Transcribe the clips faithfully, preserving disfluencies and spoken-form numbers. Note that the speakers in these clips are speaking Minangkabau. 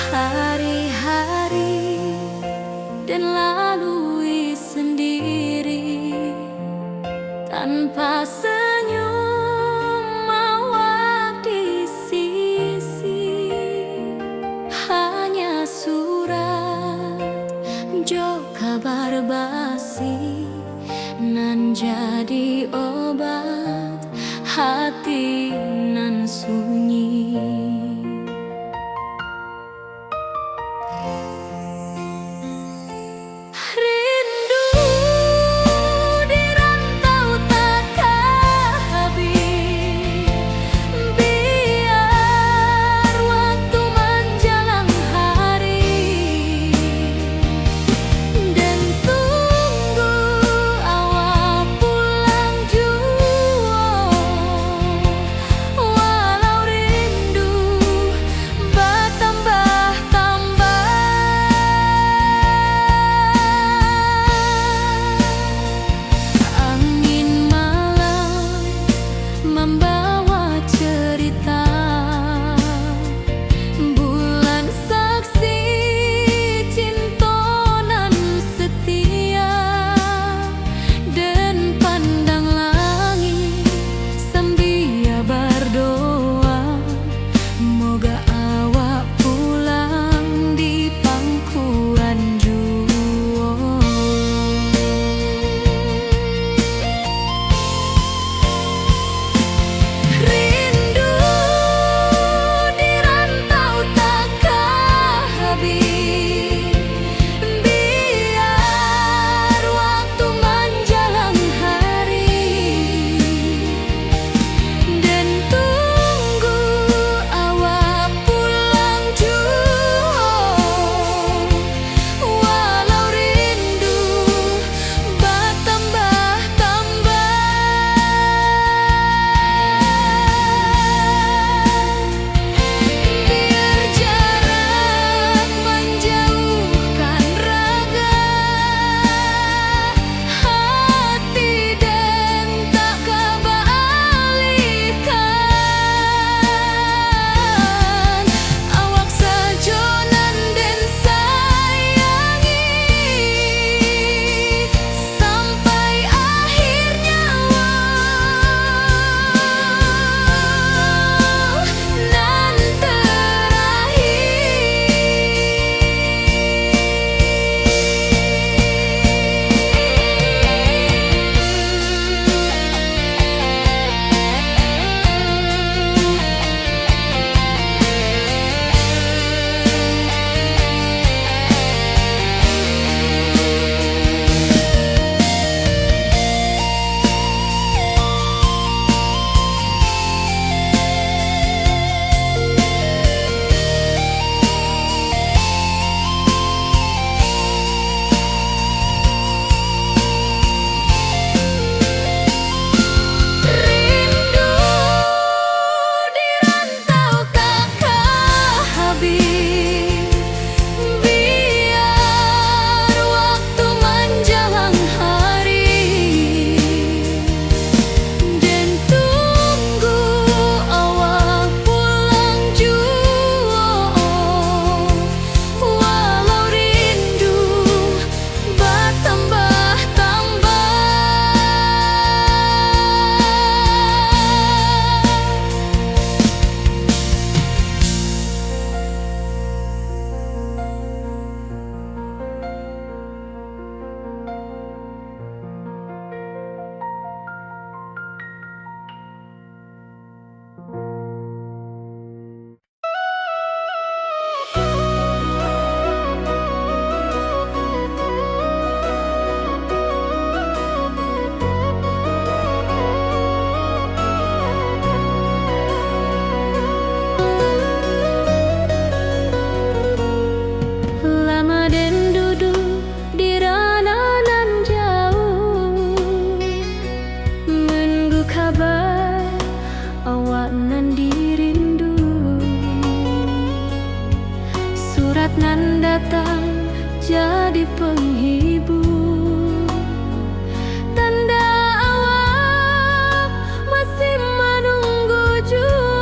Hari-hari den lalui sendiri, tanpa senyum awak di sisi. Hanya surat jo kabar basi, nan jadi obat hati nan sunyi. Rindu di rantau takah habih, biar waktu manjalang hari, den tunggu awak pulang juo. Walau rindu batambah-tambah, angin malam mambawa cerita. Bulan saksi cinto nan setia, den pandang langik sambia bardoa, moga awak pulang di pangkuan juo. Rindu di rantau takah habih, biar waktu manjalang hari, den tunggu awak pulang juo. Walau rindu batambah-tambah, biar jarak manjauhkan raga, hati den tak ka baalihkan. Awak sajo nan den sayangi, sampai akhir nyawa nan terakhir. Rindu di rantau takah habih, biar waktu manjalang hari, den tunggu awak pulang juo. Walau rindu batambah-tambah. Lama den duduak di rano nan jauah, nunggu kaba awak nan dirindu. Surat nan datang jadi panghibur, tanda awak masih manunggu juo.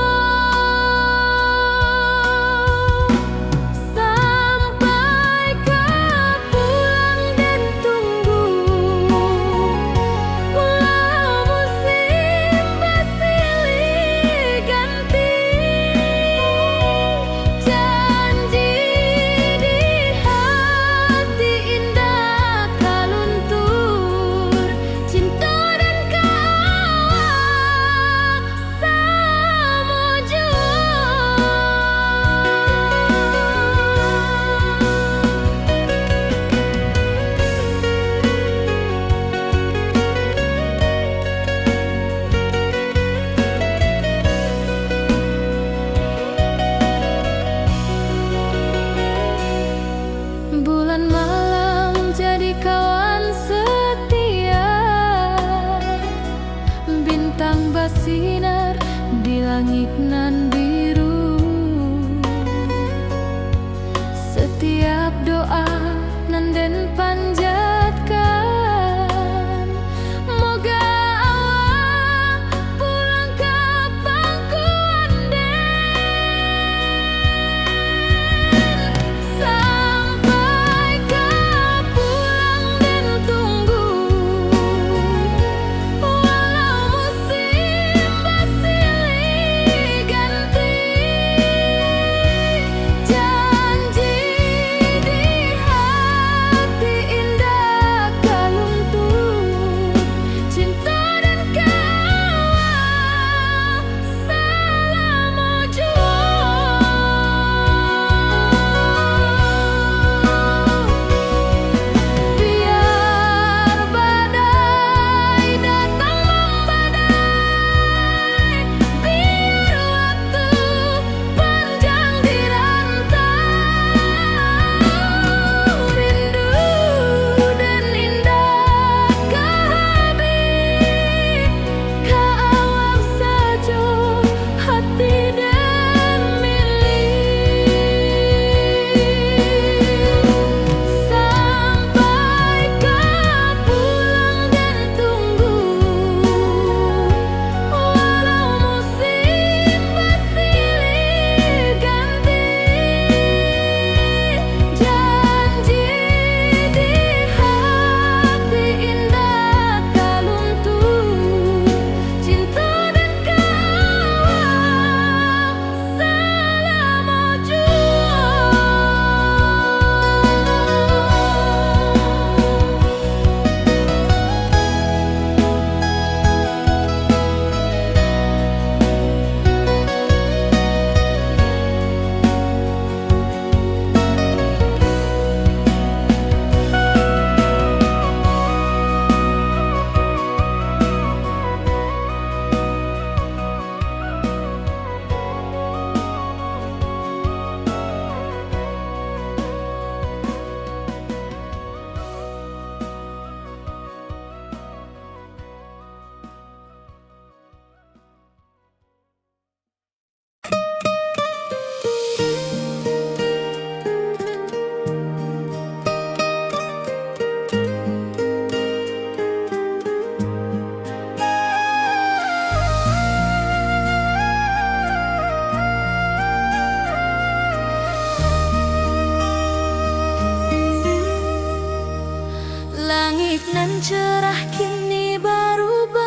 Nan cerah kini barubah,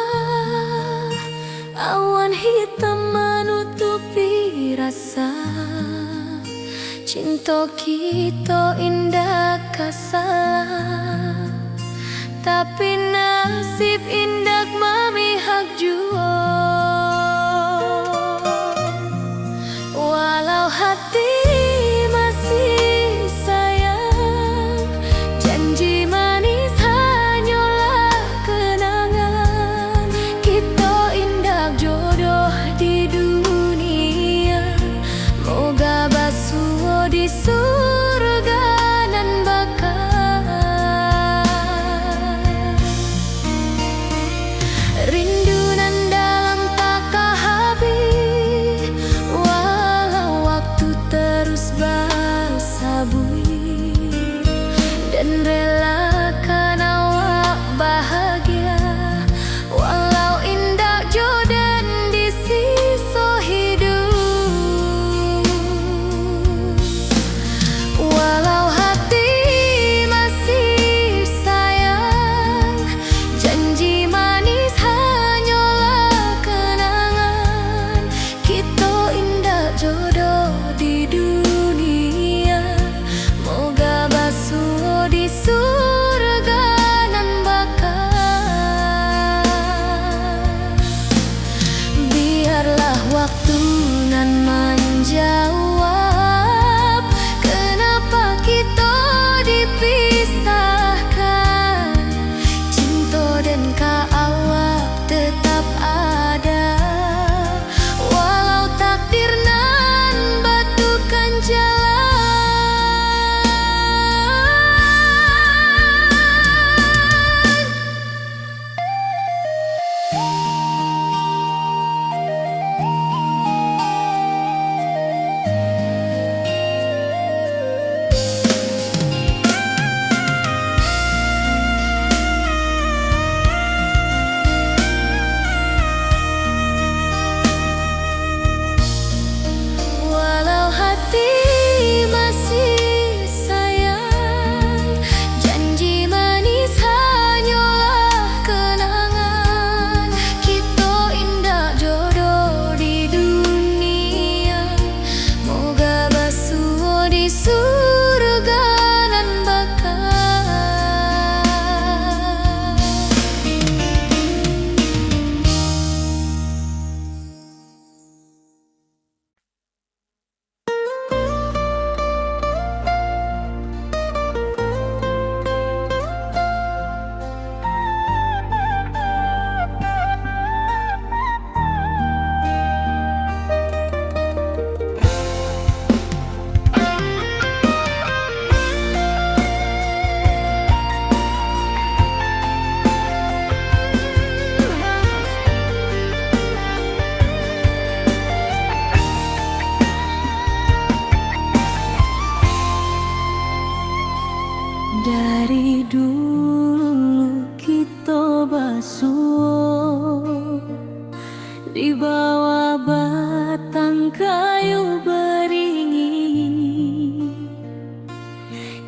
awan hitam manutupi rasa. Cinto kito indak ka salah, tapi nasib indak mamihak juo. Walau hati masih sayang, janji manis hanyolah kenangan. Kito indak jodoh di dunia, moga basuo di surga nan baka. Rindu nan dalam taka habih, walau waktu terus basabuik, den relakan awak bahagia, walau indak jo den di siso hiduik. Walau hati masih sayang, janji manis hanyolah kenangan. Kito indak jodoh di dunia, moga basuo di surga nan baka. Biarlah waktu nan manjawab, kenapa kito dipisahkan. Cinto den ka awak tetap ada, walau takdir nan batukan jalan. Walau hati masih sayang, janji manis hanyolah kenangan. Kito indak jodoh di dunia, moga basuo di surga nan baka. Dari dulu kito basuo di bawah batang kayu baringin.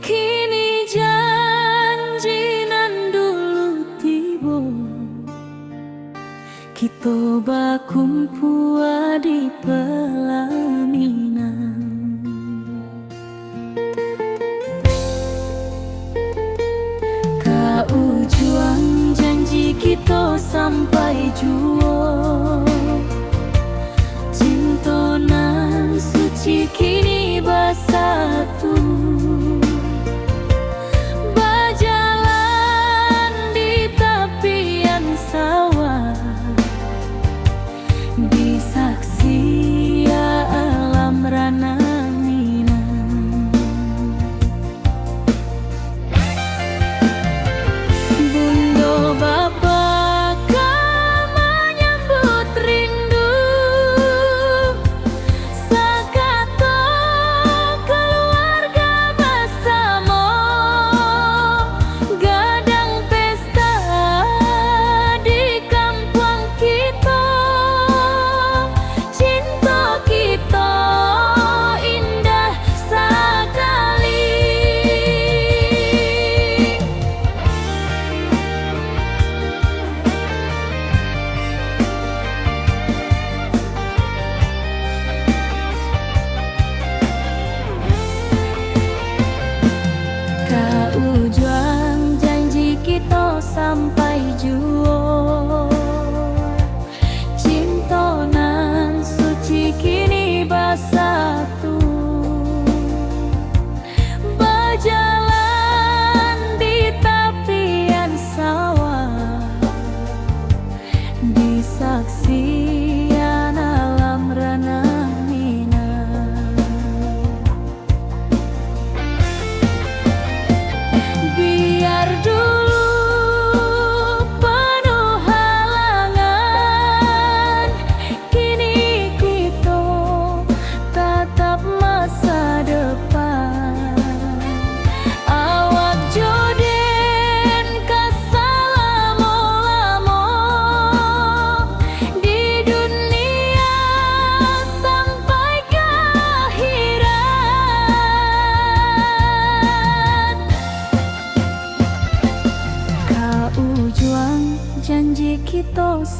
Kini janji nan dulu tibo, kito bakumpua di palaminan.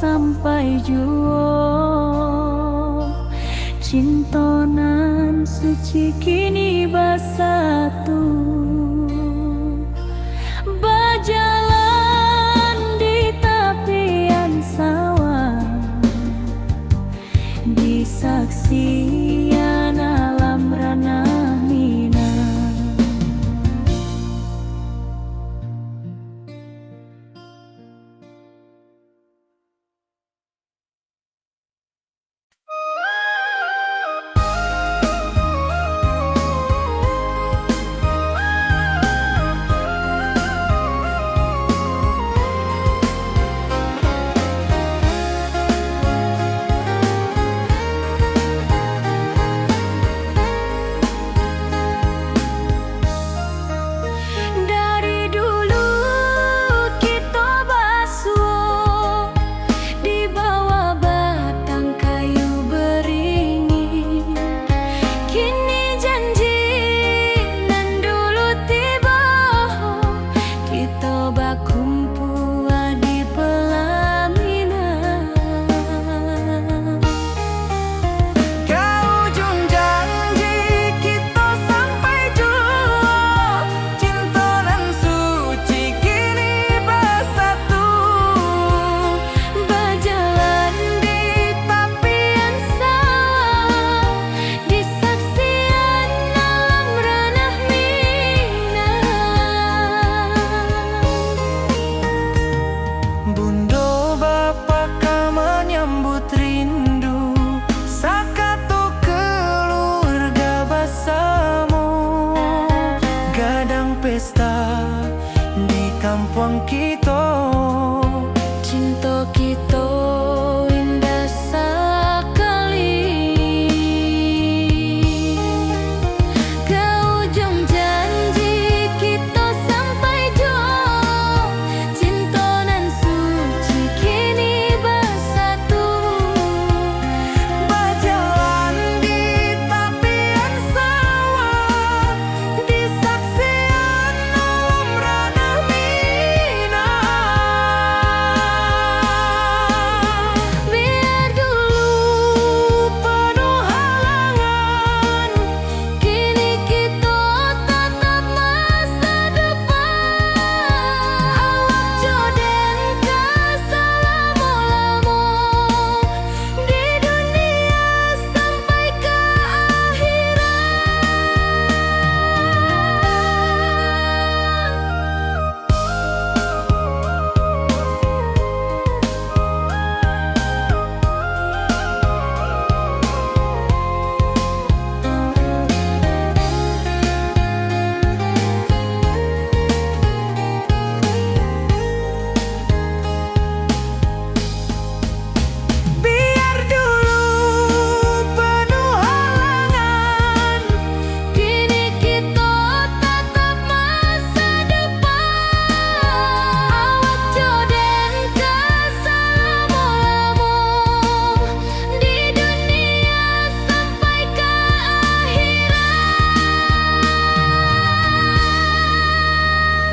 Sampai juo cinto nan suci kini basatu, bajalan di tapian sawah, disaksian alam ranah Minang. Dari dulu kito basuo, di bawah batang kayu beringin. Kini janji nan dulu tibo, kito bakumpua di pelaminan. Ka ujung janji kito sampai juo, cinto nan suci kini basatu, bajalan di tapian sawah, disaksian alam ranah Minang. Bundo bapa ka manyambut rindu, sakato kaluarga basamo, gadang pesta di kampuang kito. Cinto kito indah sakali. Ka ujung janji kito sampai juo, cinto nan suci kini basatu. Bajalan di tapian sawah, disaksian alam ranah Minang. Biar dulu panuh halangan, kini kito tatap masa depan. Awak jo den ka salamo-lamo di dunia sampai ka akhirat. Biar dulu panuh halangan, kini kito tatap masa depan. Awak jo den ka salamo-lamo di dunia sampai ka akhirat.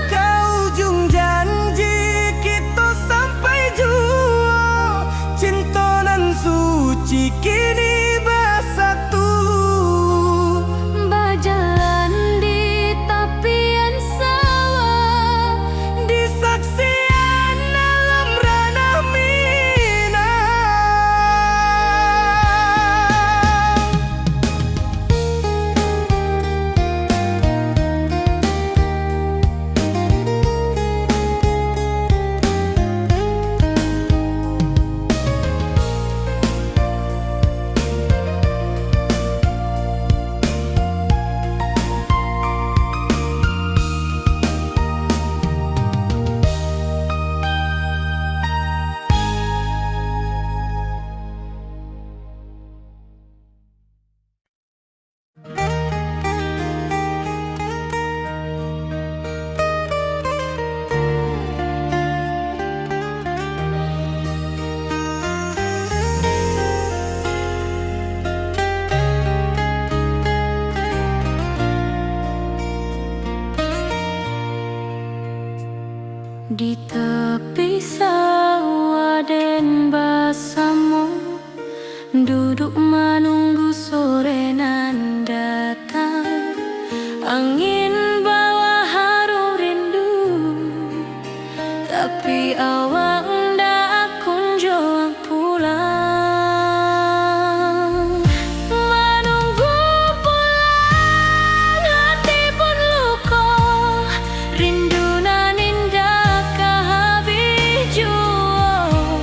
Ka ujung janji kito sampai juo, cinto nan suci kini basatu. Bajalan di tapian sawah, disaksian alam ranah Minang. Di tapi sawah den ba- Angin bawa harum rindu, tapi awak ndak kunjuang pulang. Manunggu pulang, hati pun luko, rindu nan indak ka habih juo.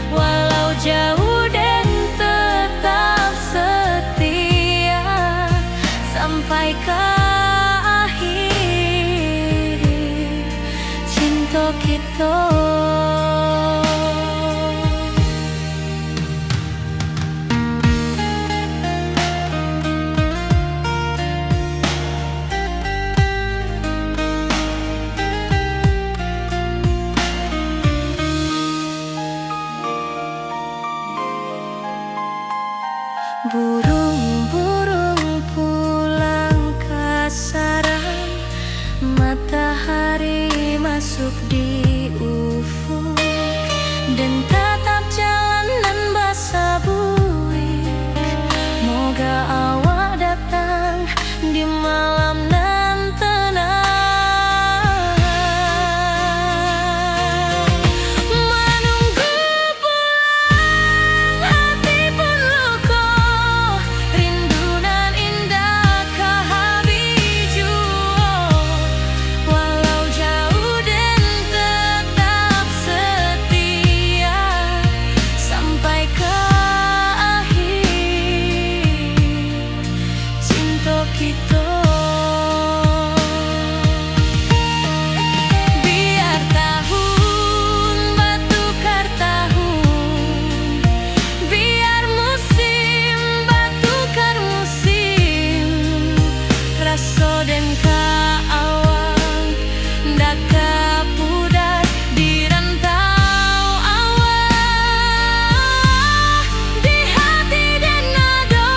Walau jauh den tetap setia, sampai ka akhir cinto kito. Burung-burung pulang ka sarang, matahari masuk di ufuk, den tatap jalan nan basabuik. Moga awak datang di malam nan tenang. Manunggu pulang, hati pun luko, rindu nan indak ka habih juo. Walau jauh, den tetap setia, sampai ka akhir cinto kito. Biar tahun batukar tahun, biar musim batukar musim, raso den ka awak ndak ka pudar di rantau awak, di hati den ado.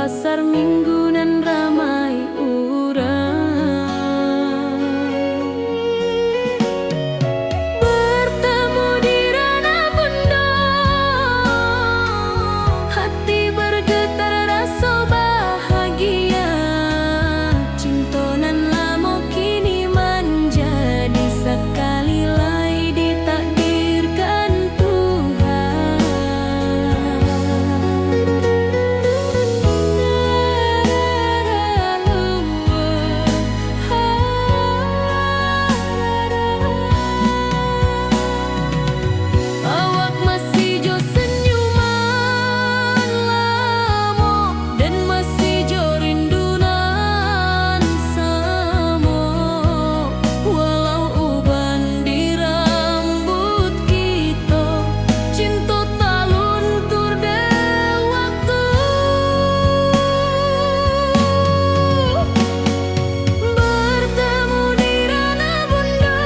Pasar Minggu nan ramai urang. Bertemu di Ranah Bundong, hati bergetar raso bahagia. Cinto nan lamo kini manjadi sakali lai ditakdirkan Tuhan. Awak masih jo senyuman lamo, dan masih jo rindu nan samo. Walau uban di rambuik kito, cinto taluntur dek waktu. Bertemu di Ranah Bundong,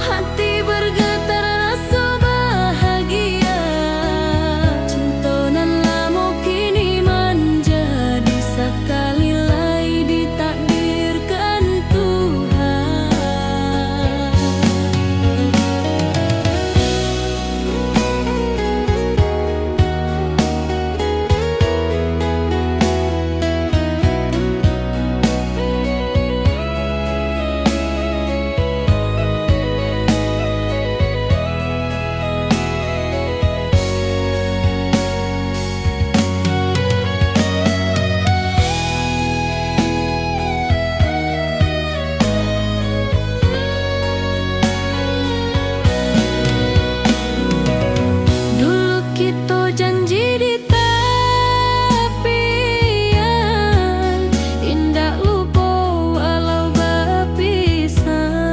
hati bergetar raso bahagia. Cinto nan lamo kini manjadi sakali lai ditakdirkan Tuhan. Dulu kito janji di tapian, indak lupo walau bapisah.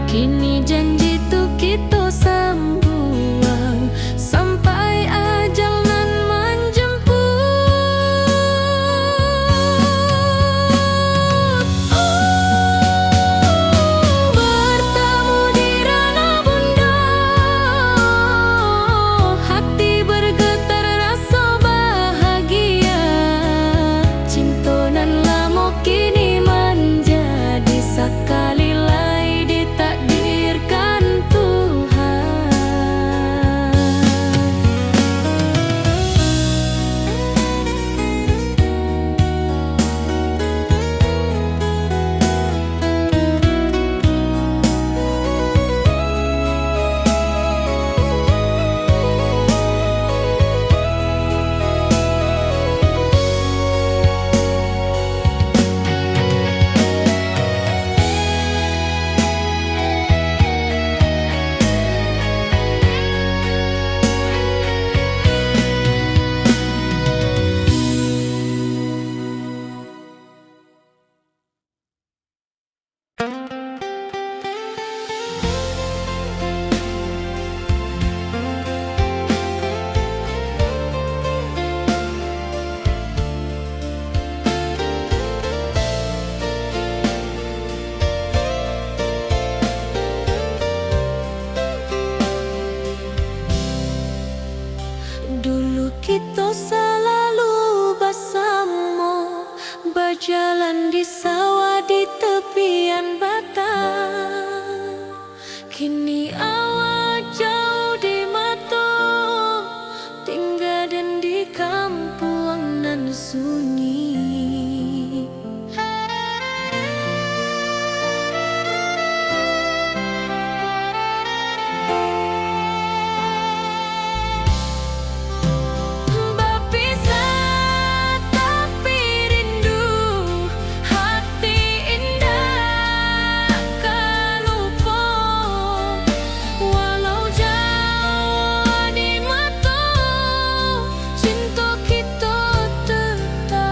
Kini janji tu kito sambuang, sampai ajal nan manjemput. Bertemu di Ranah Bundong, hati bergetar raso bahagia. Cinto nan lamo kini manjadi sakali lai ditakdirkan Tuhan. Dulu kito salalu basamo, bajalan di sawah di tepian batang. Kini awak jauah di mato, tingga den di kampuang nan sunyi. Bapisah tapi rindu, hati indak ka lupo. Walau jauah di mato, cinto kito tetap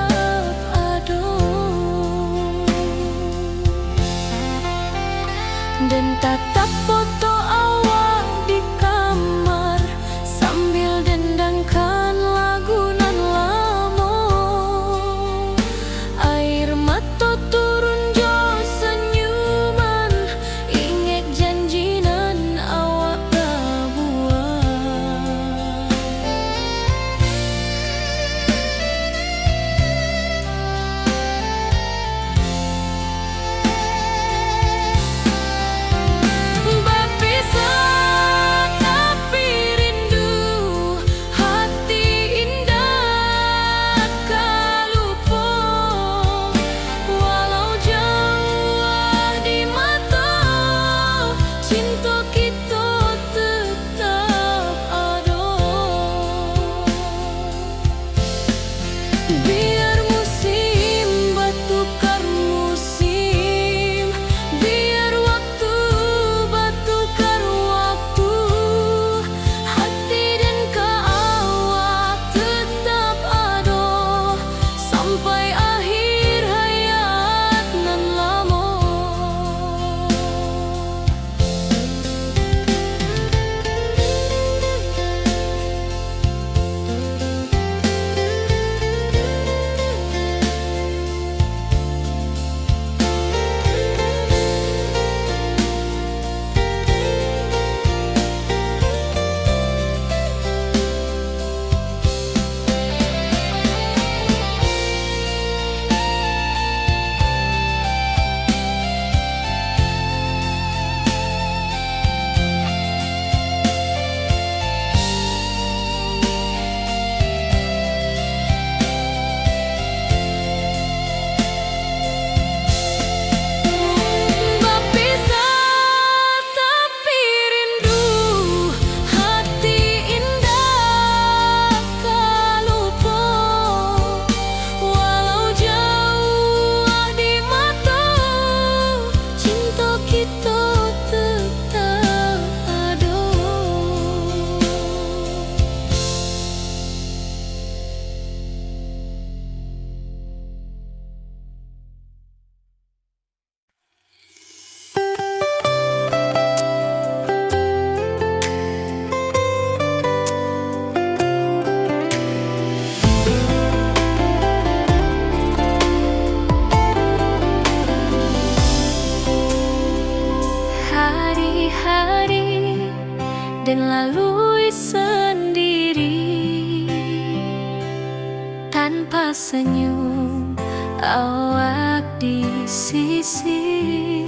Sanyum awak di sisi,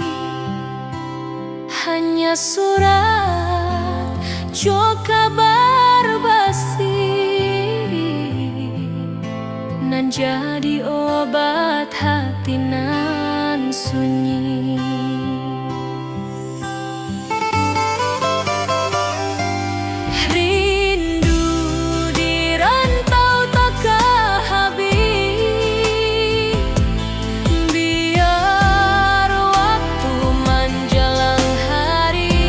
hanya surat jo kabar basi, nan jadi obat hati nan sunyi. Rindu di rantau takah habih, biar waktu manjalang hari,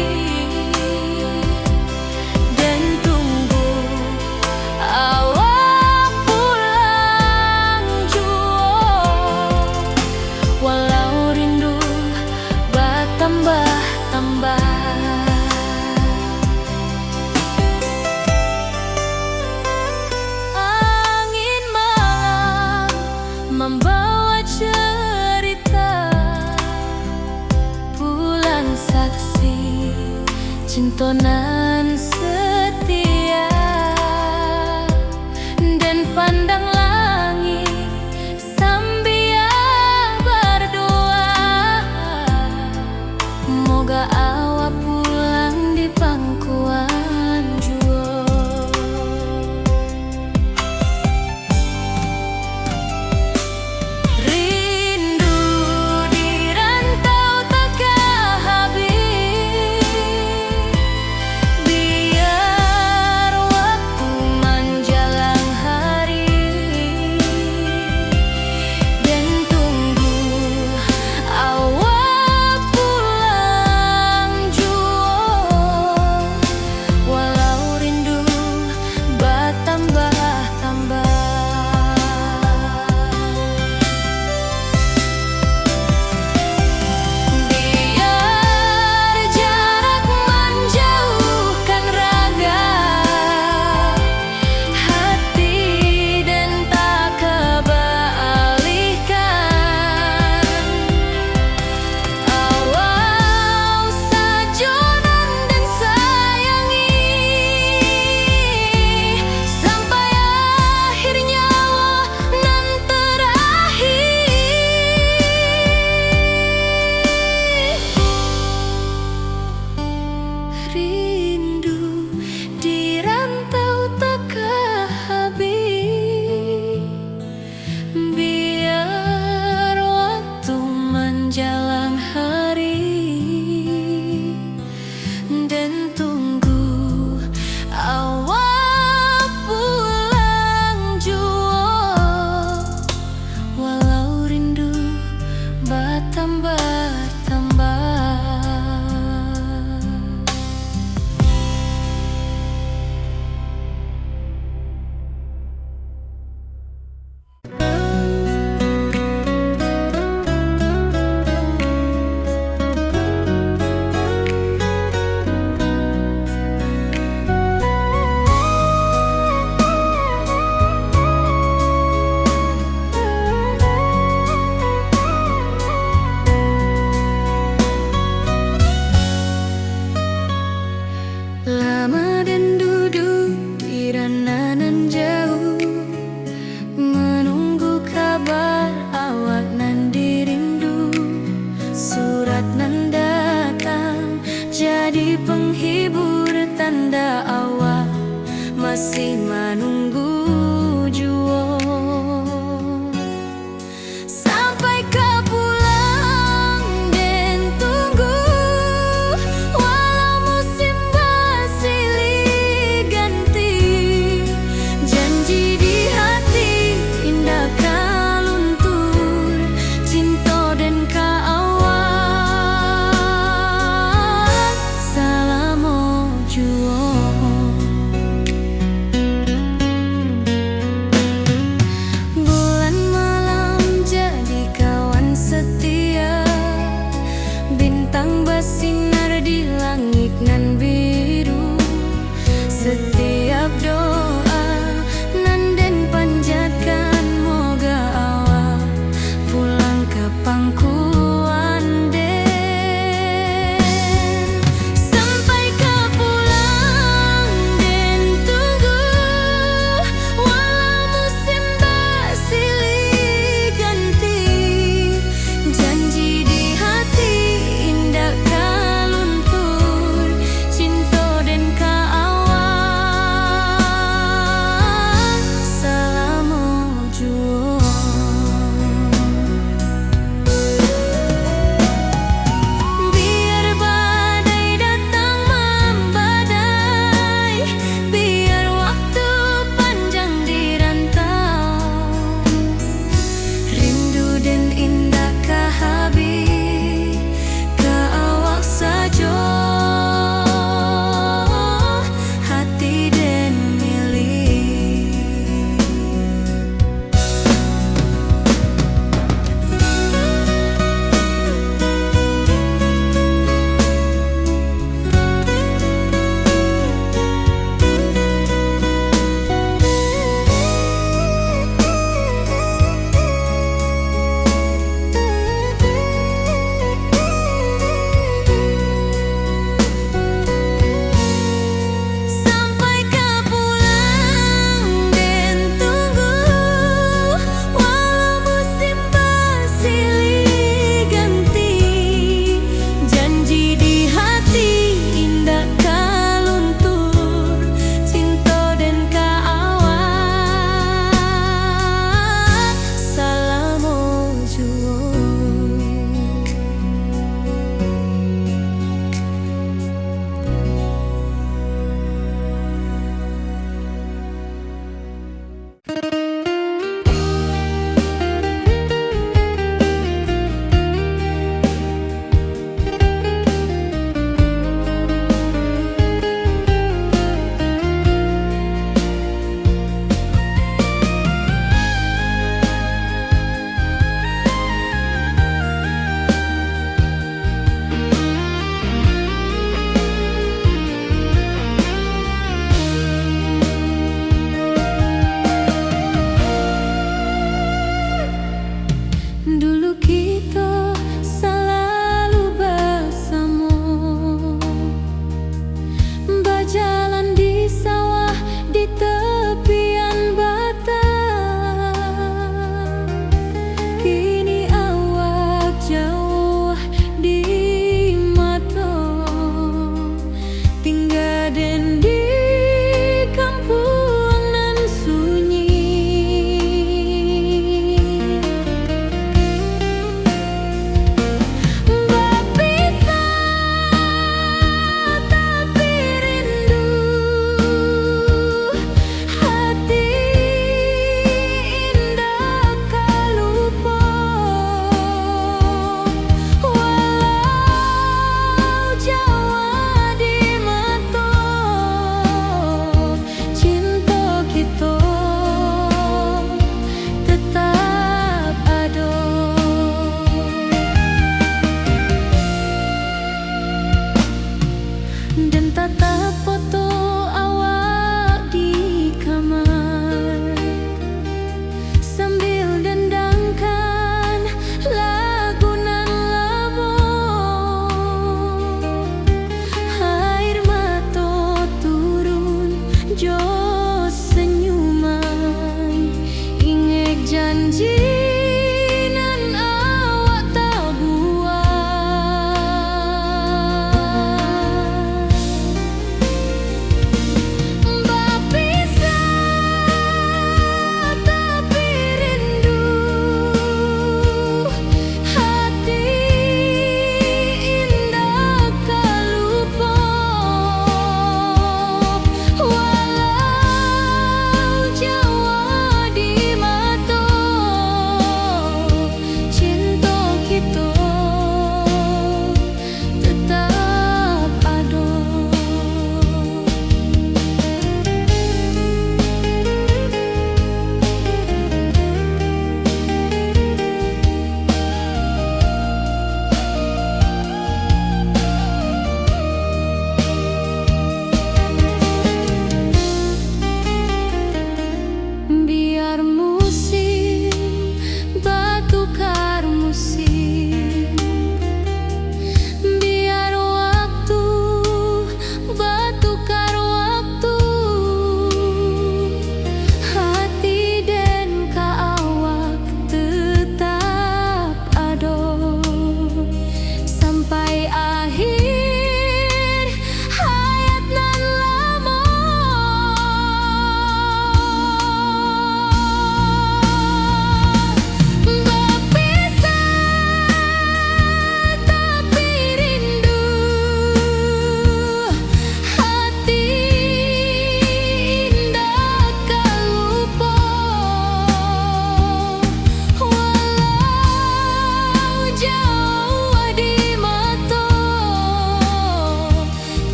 den tunggu awak pulang juo, walau rindu batambah-tambah. Angin malam mambawa carita pulang saksi cinto nan setia, den pandang langik sambia bardoa, moga awak pulang di pangkuan juo. Rindu di rantau takah habih, biar waktu manjalang hari, den tunggu awak pulang juo, walau rindu batambah-tambah. Biar jarak manjauhkan raga, hati den tak ka baalihkan. Awak sajo nan den sayangi, sampai akhir nyawa nan terakhir. Rindu di rantau takah habih, biar waktu manjalang hari, den tunggu awak pulang juo, walau rindu batambah-tambah. Lama den duduak di rantau nan jauah, manunggu kabar awak nan dirindu. Surat nan datang jadi penghibur, tanda awak masih manunggu juo. Sampai ka pulang den tunggu, walau musim basilih ganti. Janji di hati indak ka luntur, cinto den ka awak salamo juo.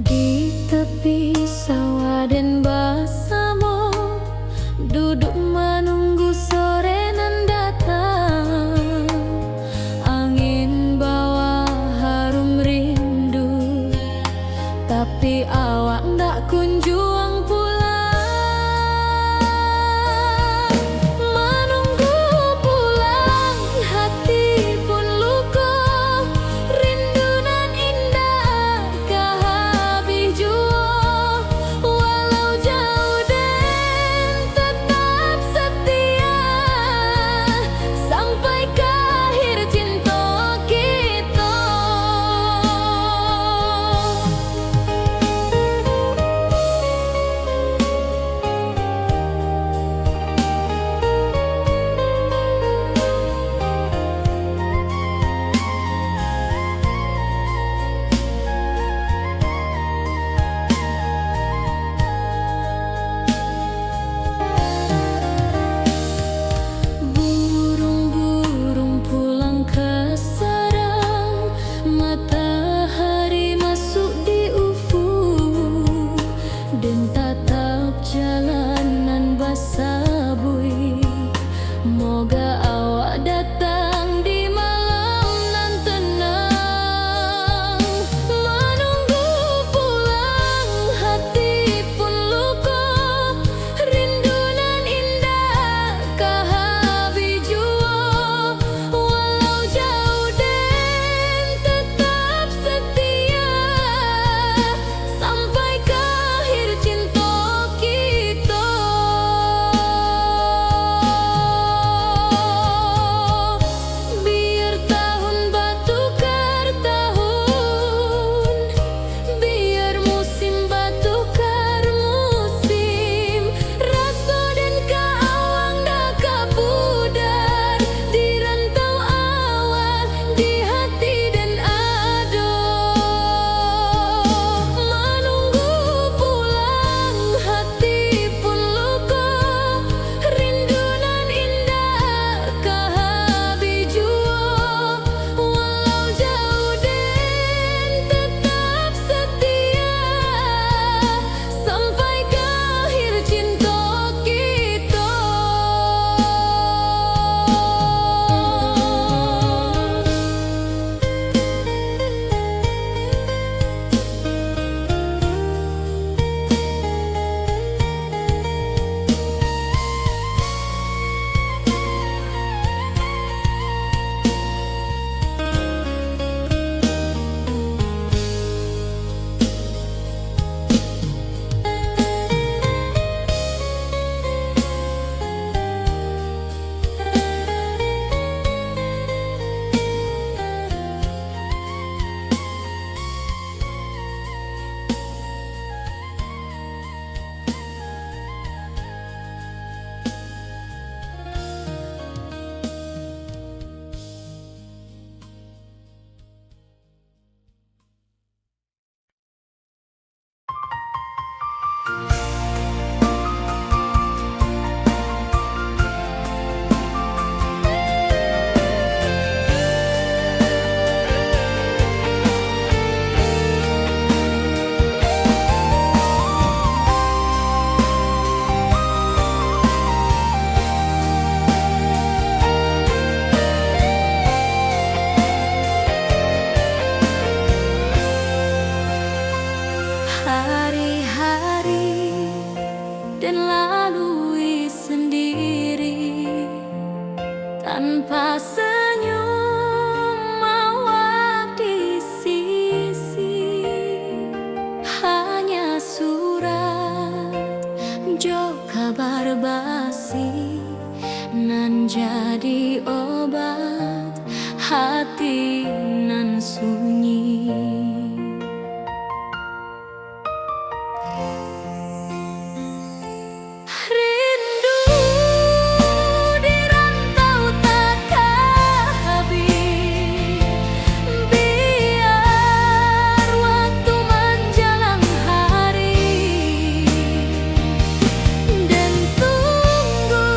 Di tapi sawah den basamo, duduak manunggu sore nan datang. Angin bawa harum rindu, tapi awak ndak kunjuang pulang. Manunggu pulang, hati pun luko, rindu nan indak ka habih juo, walau jauah den tetap setia, sampai ka akhir cinto kito. Burung-burung pulang ka sarang, matahari masuk di ufuk, den tatap jalan nan basabuik. Moga awak datang di malam nan tenang. Manunggu pulang, hati pun luko, rindu nan indak ka habih juo, walau jauah den tetap setia, sampai ka akhir cinto kito. Biar tahun batukar tahun, biar musim batukar musim, raso den ka awang ndak ka pudar, di rantau awak, di hati den ado. Manunggu pulang, hati pun luko, rindu nan indak ka habih juo, walau jauah den tetap setia, sampai ka akhir cinto kito. Hari-hari den lalui sendiri, tanpa senyum awak di sisi. Hanya surat jo kabar basi, nan jadi obat hati nan sunyi. Rindu di rantau takah habih, biar waktu manjalang hari, den tunggu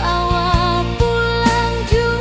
awak pulang jua.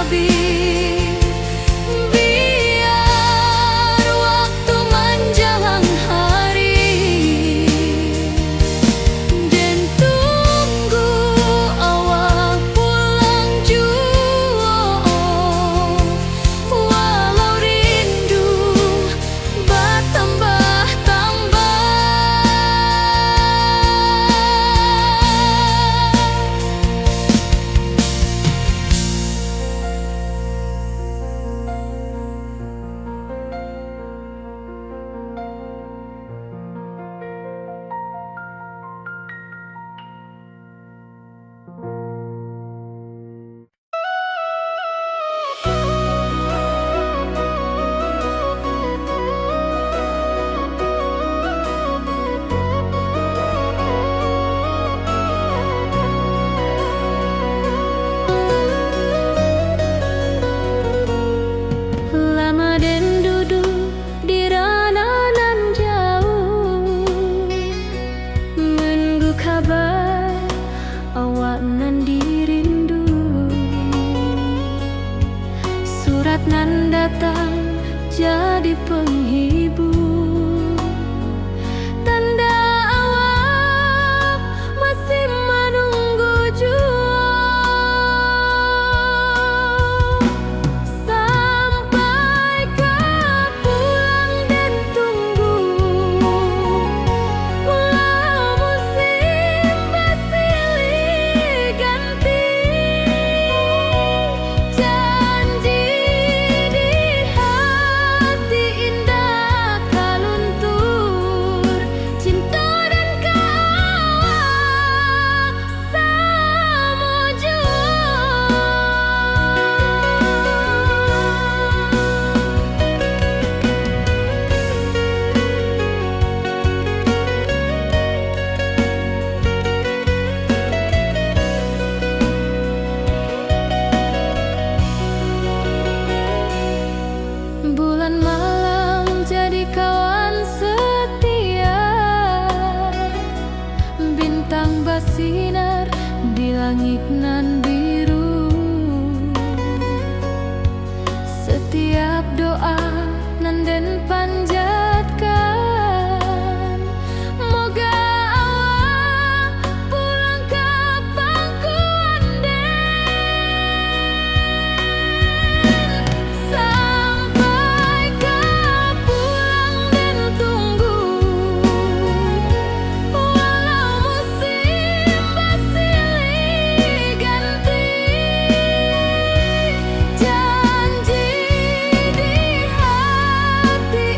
Biar waktu manjalang hari, den tunggu awak pulang juo, walau rindu batambah-tambah. Lama den duduak di rano nan jauah, nunggu kaba awak nan dirindu. Surat nan datang jadi panghibur, tanda awak masih manunggu juo. Sampai ka pulang den tunggu, walau musim basilih ganti. Janji di hati indak ka luntur, cinto den ka awak samo juo. Bulan malam jadi kawan setia, bintang basinar di langik nan biru. Satiap doa nan den panjatkan, moga awak pulang ka pangkuan den. Sampai ka pulang den tunggu, walau musim basilih ganti. Janji di hati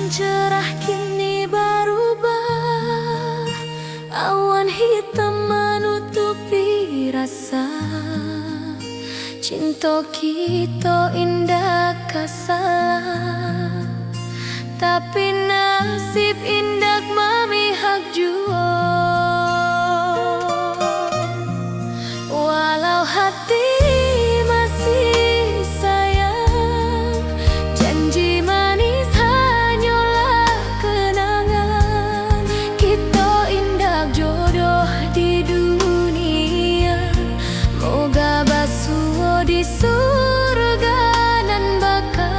Cerah kini barubah, awan hitam manutupi rasa. Cinto kito indak ka salah, tapi nasib indak mamihak juo. Walau hati masih sayang, janji manis hanyolah kenangan. Kito indak jodoh di dunia, moga basuo di surga nan baka.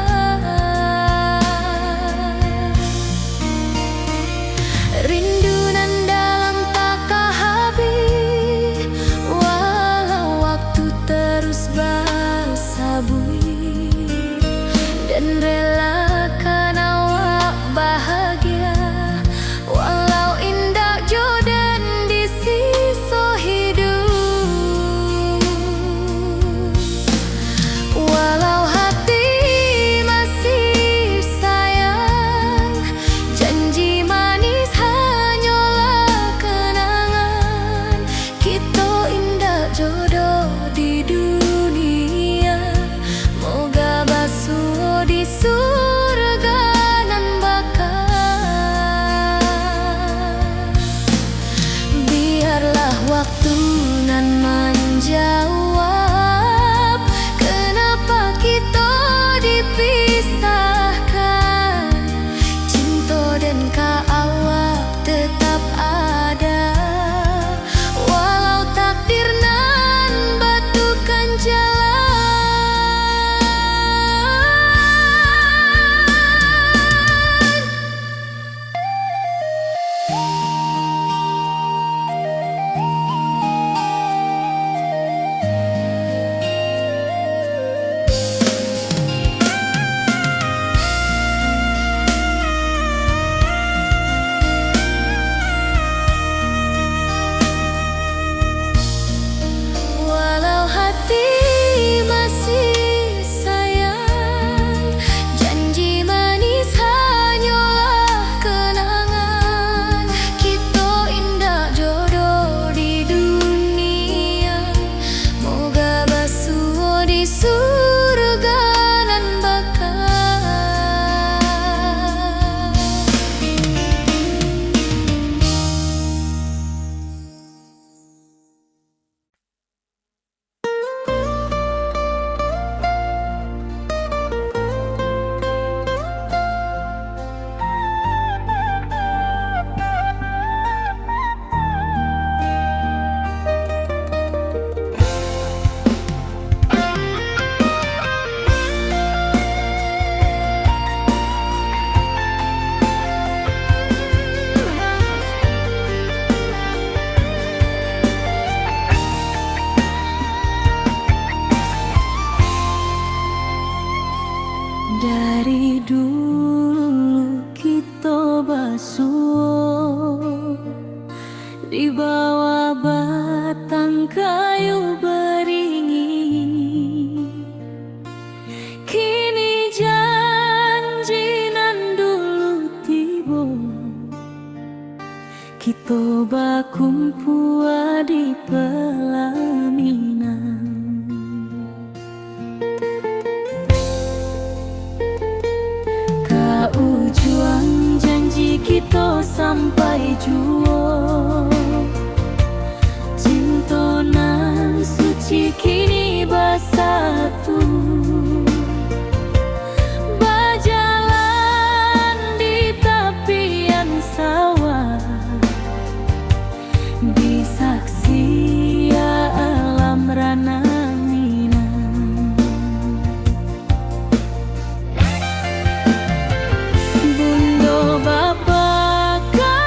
Rindu nan dalam taka habih, walau waktu terus basabuik, den relakan awak bahagia, walau indak jo den di siso hiduik. Walau hati masih sayang, janji manis hanyolah kenangan. Kito indak jodoh di dunia, moga basuo di surga nan baka. Biarlah waktu nan manjawab, kenapa kito dipisahkan. Cinto den ka awak tetap ada, walau takdir nan batukan jalan. Walau hati masih sayang, janji manis hanyolah kenangan. Kito indak jodoh di dunia, moga basuo di surga nan baka. Dari dulu kito basuo di bawah batang kayu baringin. Kini janji nan dulu tibo, kito bakumpua di pelaminan. Ka ujuang janji kito sampai juo. Cinto nan suci kini basatu, bajalan di tapian sawah, di saksi alam ranah Minang. Bundo bapa ka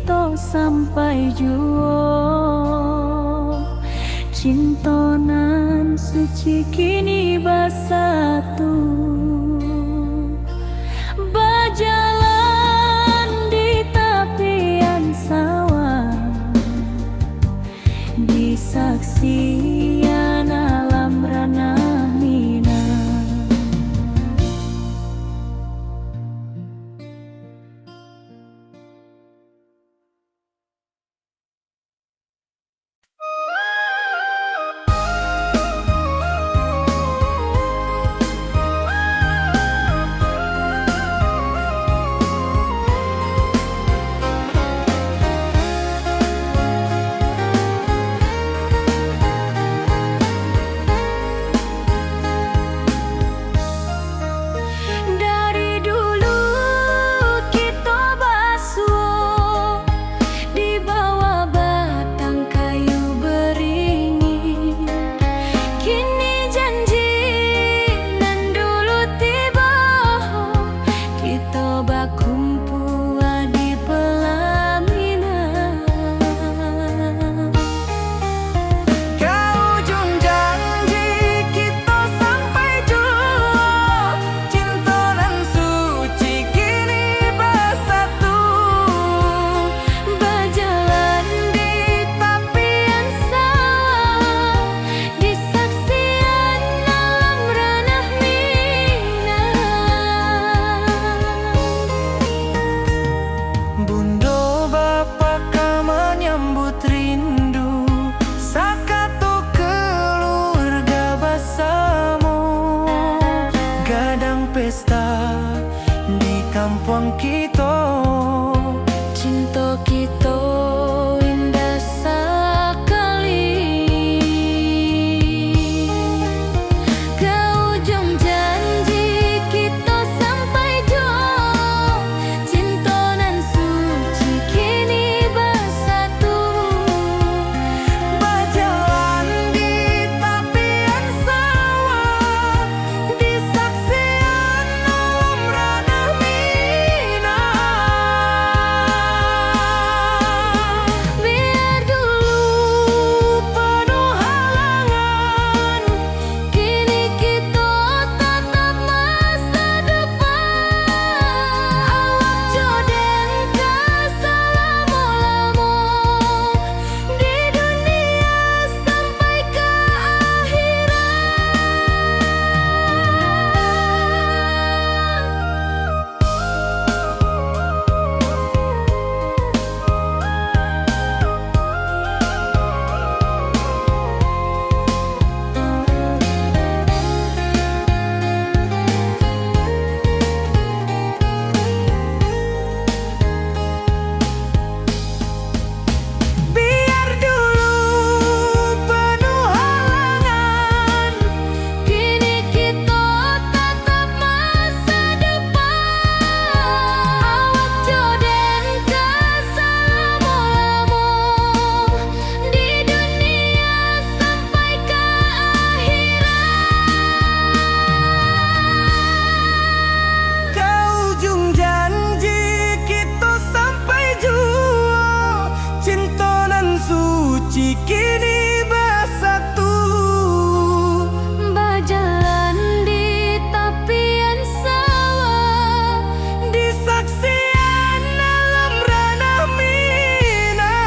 kito sampai juo, cinto nan suci kini basatu. Bajalan di tapian sawah, di saksian alam ranah Minang. Dari dulu kito basuo di bawah batang kayu beringin. Kini janji nan dulu tibo, kito bakumpua di pelaminan. Ka ujung janji kito sampai juo, cinto nan suci kini basatu. Bajalan di tapian sawah, di saksian alam ranah Minang. Bundo bapa ka manyambut rindu, sakato kaluarga basamo. Gadang pesta di kampuang kito, cinto kito indah sakali. Ka ujung janji kito sampai juo, cinto nan suci kini basatu. Bajalan di tapian sawah, di saksian alam ranah Minang. Biar dulu panuah halangan, kini kito tatap masa depan. Awak jo den ka salamo-lamo di dunia sampai ka akhirat. Biar dulu penuh halangan, kini kito tatap masa depan. Awak jo den ka salamo-lamo di dunia sampai ka akhirat. Ka ujung janji kito sampai juo, cinto nan suci kini basatu. Bajalan di tapian sawah, di saksian alam ranah Minang.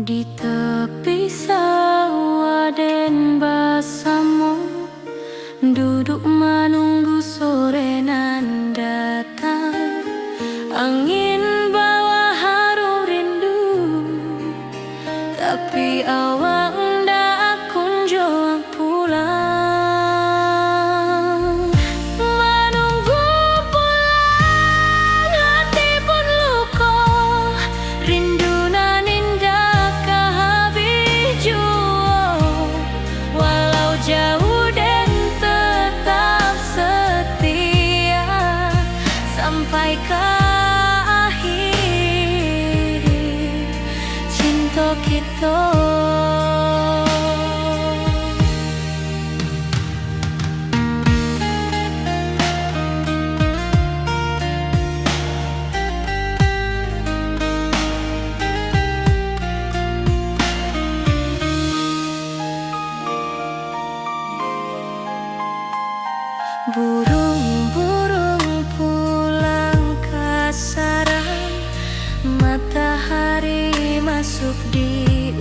Di tapi sawah Angin bawa harum rindu, tapi awak ndak kunjuang pulang. Manunggu pulang hati pun luko, rindu nan indak ka habih juo. Walau jauh den tetap setia, sampai ka akhir cinto kito. Buruang-buruang pulang ka sarang, matahari masuk di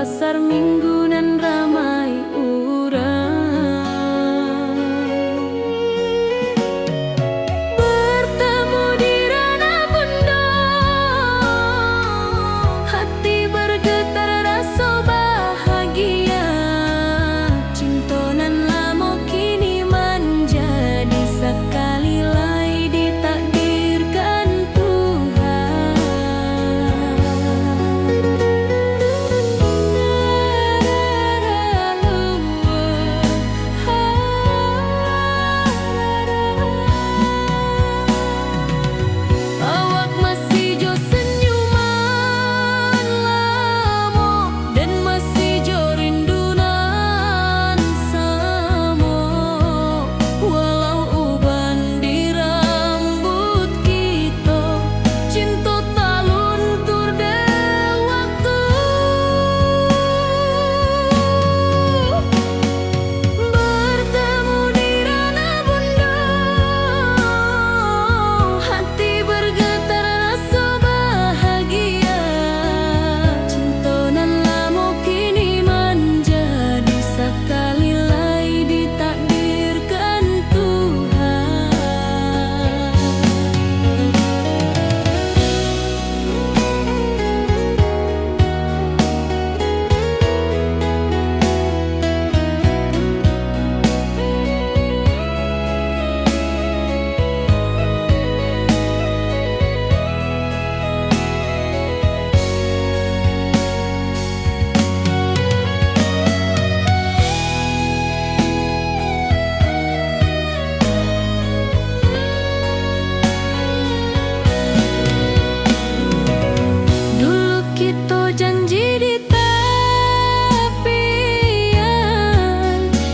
Pasar Minggu nan ramai urang. Bertemu di Ranah Bundo, hati bergetar raso bahagia. Cinto nan lamo kini manjadi sakali lai ditakdirkan Tuhan. Awak masih jo senyuman lamo, dan masih jo rindu nan samo. Walau uban di rambuik kito, cinto taluntur dek waktu. Bertemu di Ranah Bundo, hati bergetar raso bahagia. Cinto nan lamo kini manjadi sakali lai ditakdirkan Tuhan. Dulu kito janji di tapian,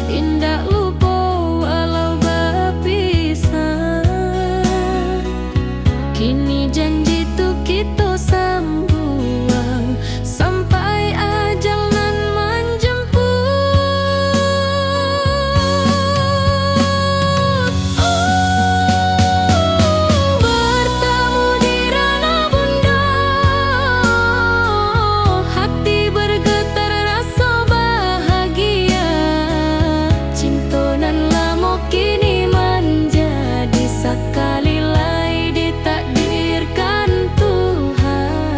indak lupo walau bapisah. Kini janji tu kito sambuang, sampai ajal nan manjemput. Bertemu di Ranah Bundo, hati bergetar raso bahagia. Cinto nan lamo kini manjadi sakali lai ditakdirkan Tuhan.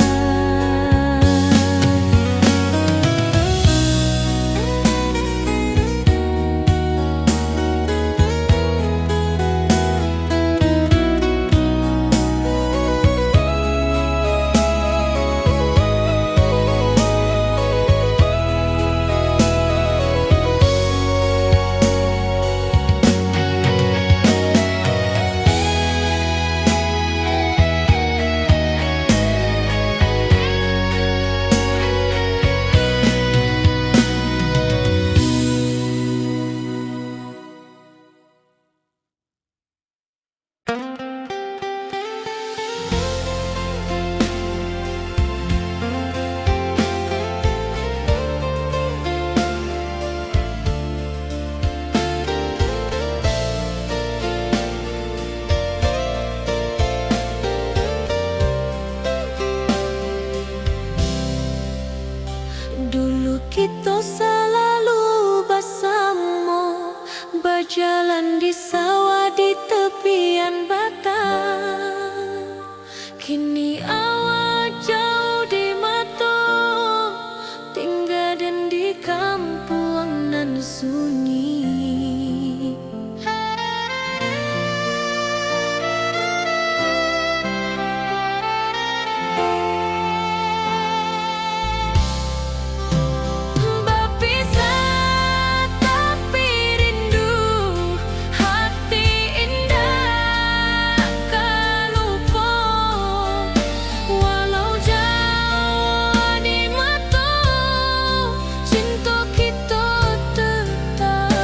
Dulu kito salalu basamo, bajalan di sawah di tepian batang. Kini awak jauah di mato, tingga den di kampuang nan sunyi. Bapisah tapi rindu, hati indak ka lupo. Walau jauah di mato, cinto kito tetap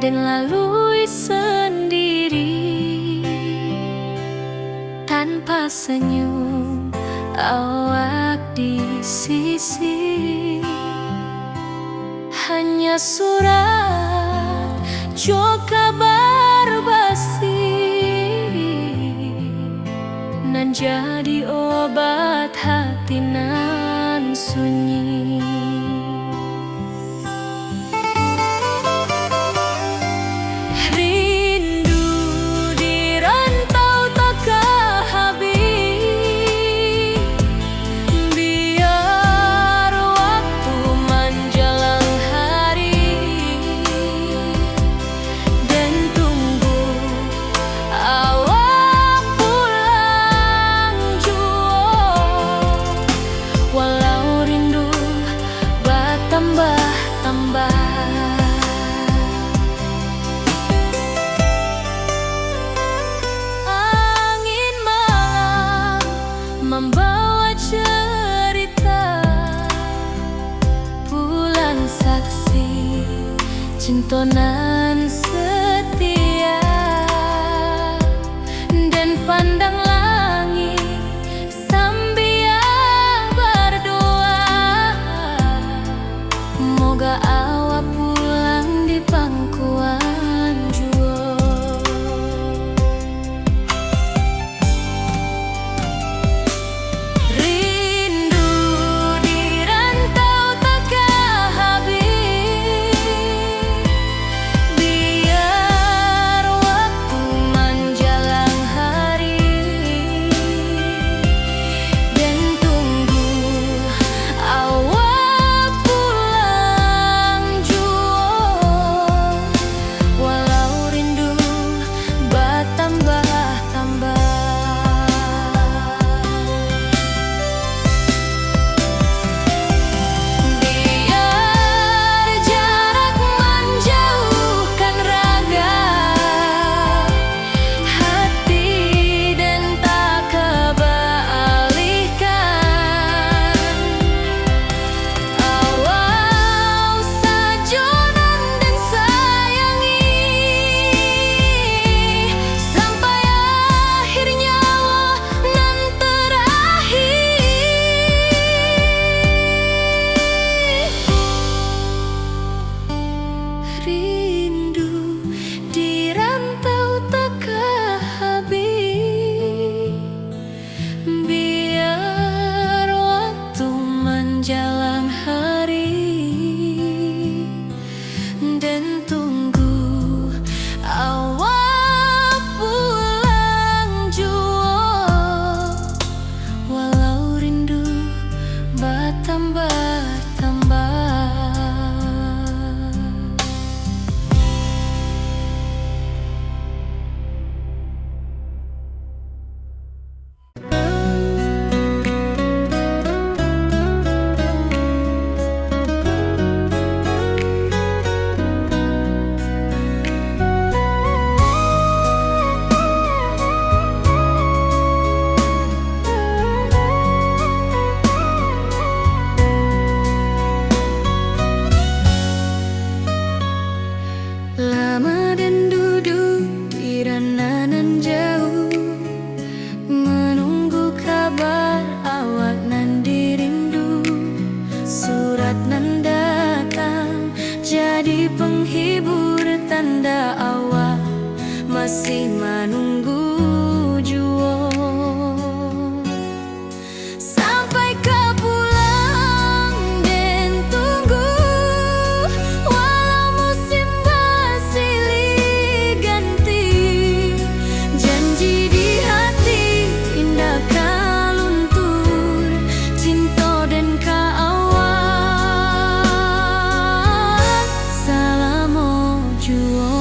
Den lalui sandiri, tanpa senyum awak di sisi. Hanya surat jo kabar basi, nan jadi obat hati nan sunyi. Rindu di rantau takah habih, biar waktu manjalang hari, den tunggu awak pulang juo, walau rindu batambah-tambah. Angin malam mambawa cerita, bulan saksi cinto nan setia. Den pandang langik sambia bardoa, moga awak pulang di pangkuan juo. Rindu di rantau takah habih, biar waktu manjalang hari, den tunggu awak pulang juo, walau rindu batambah-tambah. Biar jarak manjauhkan raga, hati den tak ka baalihkan. Awak sajo nan den sayangi, sampai akhir nyawa nan terakhir. Rindu di rantau takah habih, biar waktu manjalang hari, den tunggu awak pulang juo, walau rindu batambah-tambah. Lama den duduak di rana nan jauah, manunggu kabar awak nan dirindu. Surat nan datang jadi penghibur, tanda awak masih manunggu juo. Sampai ka pulang den tunggu, walau musim basilih ganti, janji di hati indak ka luntur, cinto den ka awak salamo juo.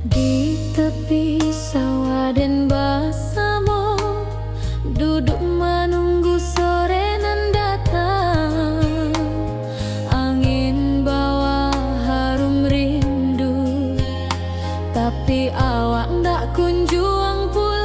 Di tepi sawah den basamo, duduk manunggu sore nan datang. Angin bawa harum rindu, tapi awak ndak kunjuang pulang.